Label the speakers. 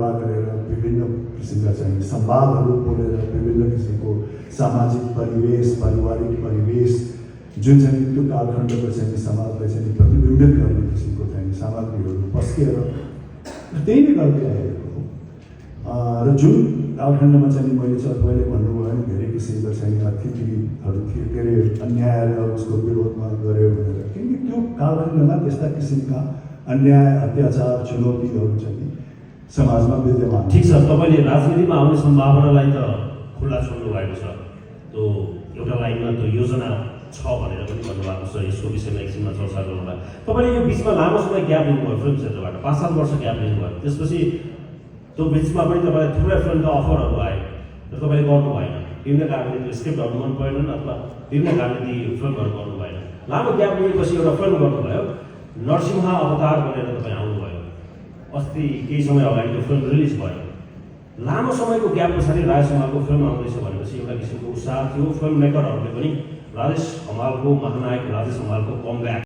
Speaker 1: व्यवहार गरेर विभिन्न किसिमका चाहिँ संवादहरू बोलेर विभिन्न किसिमको सामाजिक परिवेश पारिवारिक परिवेश जुन चाहिँ त्यो कालखण्डको चाहिँ समाजलाई चाहिँ प्रतिबिम्बित गर्ने किसिमको चाहिँ सामग्रीहरू पस्किएर त्यही नै गर्दै आएको हो र जुन कालखण्डमा चाहिँ मैले तपाईँले भन्नुभयो नि धेरै किसिमका चाहिँ अतिथिहरू थिए के अरे अन्याय र उसको विरोधमा गऱ्यो भनेर किनकि त्यो कालखण्डमा त्यस्ता किसिमका अन्याय अत्याचार चुनौतीहरू चाहिँ समाजमा विद्यमान
Speaker 2: ठिक छ। तपाईँले राजनीतिमा आउने सम्भावनालाई त खुल्ला छोड्नु भएको छ। त्यो एउटा लाइनमा त्यो योजना छ भनेर पनि भन्नुभएको छ। यसको विषयमा एकछिनमा चर्चा गर्नुभयो। तपाईँले यो बिचमा लामो समय ग्याप लिनुभयो फिल्म क्षेत्रबाट 5-7 वर्ष ग्याप लिनुभयो। त्यसपछि त्यो बिचमा पनि तपाईँलाई थुप्रै फिल्मका अफरहरू आयो र तपाईँले गर्नु भएन। विभिन्न कारणले त्यो स्क्रिप्टहरू मन परेनन् अथवा विभिन्न कारणले ती फिल्महरू गर्नु भएन। लामो ग्याप लिएपछि एउटा फिल्म गर्नुभयो, नरसिंह अवतार भनेर तपाईँ आउनुभयो। अस्ति केही समय अगाडि त्यो फिल्म रिलिज भयो। लामो समयको ग्याप पछाडि राजेश हमालको फिल्म आउँदैछ भनेपछि एउटा किसिमको उत्साह थियो। फिल्म मेकरहरूले पनि राजेश हमालको महानायक राजेश हमालको कमब्याक